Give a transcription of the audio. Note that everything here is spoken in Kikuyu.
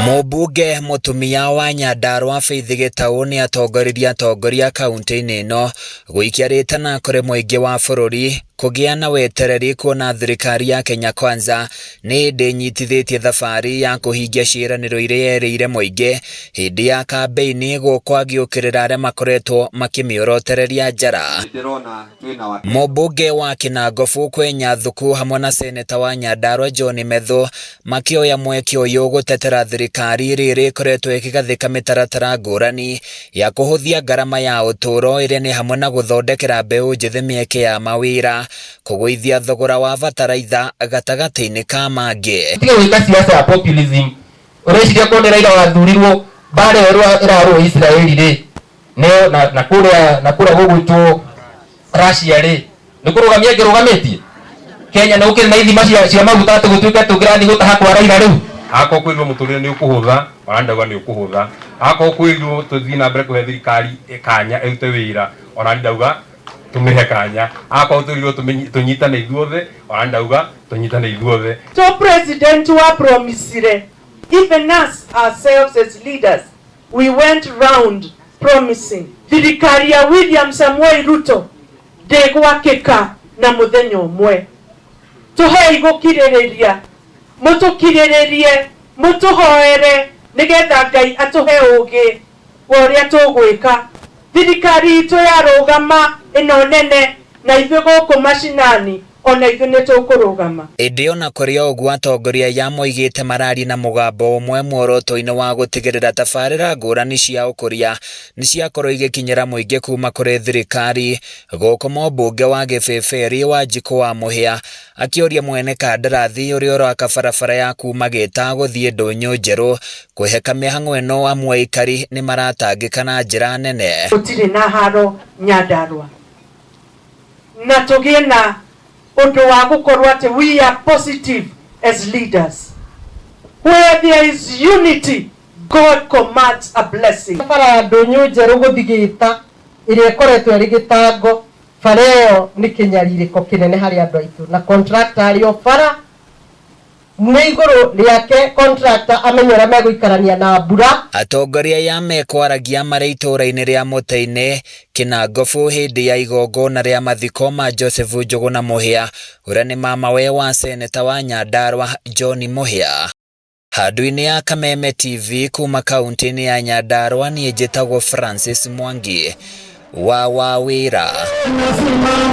Mũmbunge mũtumia wa Nyandarua Faith Gĩtaũ nĩ atongoririe atongoria kaunti-inĩ ĩno gũikia rĩtana kũrĩ mũingĩ wa bũrũri kũgĩa na wetereri kuona thirikari ya Kenya Kwanza nĩ ĩndĩ ĩnyitithĩtie thabarĩ ya kũhingia ciĩranĩro iria yerĩire mũingĩ hĩndĩ ya kambĩini gũkũ agĩũkĩrĩra arĩa makoretwo makĩmĩorotereria njara. Mũmbunge wa Kĩnangobu Kwenya Thuku hamwe na seneta wa Nyandarua John Methu makĩoya mweke ũyũ gũtetera thirikari ĩrĩa ĩkoretwo ĩkĩgathĩka mĩtaratara ngũrani ya kũhũthia ngarama ya ũtũũro ĩrĩa nĩ hamwe na gũthondekera mbeũ njĩthĩ mĩeke ya mawĩra, kũgũithia thogora wa bataraitha gatagatĩ-inĩ ka mangĩ. Tiga gwĩka siasa ya populism. Ũreciria korwo nĩ Raila wathurirwo mbara ĩyo ĩrarũo Israeli rĩ nĩyo na na kũrĩa na kũrĩa gũgwĩtwo Russia rĩ nĩ kũrũgamia ĩngĩrũgamĩtie Kenya nĩ gũkĩrĩ na ithima cia, cia maguta atĩ gũtuĩke tũngĩrathiĩ gũtaha kwa Raila rĩu. Akorwo kwĩrirwo mũtũrĩre nĩ ũkũhũtha ona ndauga nĩ ũkũhũtha. Akorwo kwĩrirwo tũthiĩ na mbere kũhe thirikari kanya ĩrute wĩra ona ndauga tũmĩhe kanya. Akorwo twĩrirwo tũnyitane ithuothe ona ndauga tũnyitane ithuothe. To president wa promisire even us ourselves as leaders we went round promising thirikari ya William Samoei Ruto ndĩgwakĩka na mũthenya ũmwe. Tũhei gũkirĩrĩria, mũtũkirĩrĩrie, mũtũhoere nĩgetha Ngai atũhe ũgĩ wa ũrĩa tũgwĩka. Thirikari itũ yarũgama ĩno nene na ithuĩ gũkũ macinani ona ithuĩ nĩ tũkũrũgama. Ĩndĩ ona kũrĩ o ũguo atongoria aya moigĩte mararia na mũgambo ũmwe muoroto-inĩ wa gũtigĩrĩra tabarĩra ngũrani cia ũkũria nĩ ciakorwo igĩkinyĩra mũingĩ kuma kũrĩ thirikari. Gũkũ mũmbunge wa Gĩbĩbĩri Wanjikũ wa Mũhĩa akĩũria mwene kandarathi ũrĩa ũraka barabara ya kuma Gĩta gũthiĩ Ndũnyũ Njerũ kwĩheka mĩhang'o ĩno amu aikari nĩ maratangĩka na njĩra nene. Gũtirĩ na haro Nyandarua na tũgĩe na ũndũ wa gũkorwo atĩ we are positive as leaders. Where there is unity, God commands a blessing. Bara ya Ndũnyũ Njerũ gũthiĩ Gĩta ĩrĩa ĩkoretwo ĩrĩ gĩtango, bara ĩyo nĩ kĩnyarirĩko kĩnene harĩ andũ aitũ na contractor arĩ o bara nĩ igũrũ rĩake contractor amenye ũrĩa megũikarania na mbura. Atongoria aya mekwaragia marĩ itũũra-inĩ rĩa Mũtĩ-inĩ, Kĩnangobu hĩndĩ ya igongona rĩa mathiko ma Joseph Njũgũna Mũhĩa ũrĩa nĩ mamawe wa seneta wa Nyandarua John Mũhĩa. Handũ-inĩ ya Kameme TV kuma kaunti-inĩ ya Nyandarua niĩ njĩtagwo Francis Mwangi wa Wawĩra.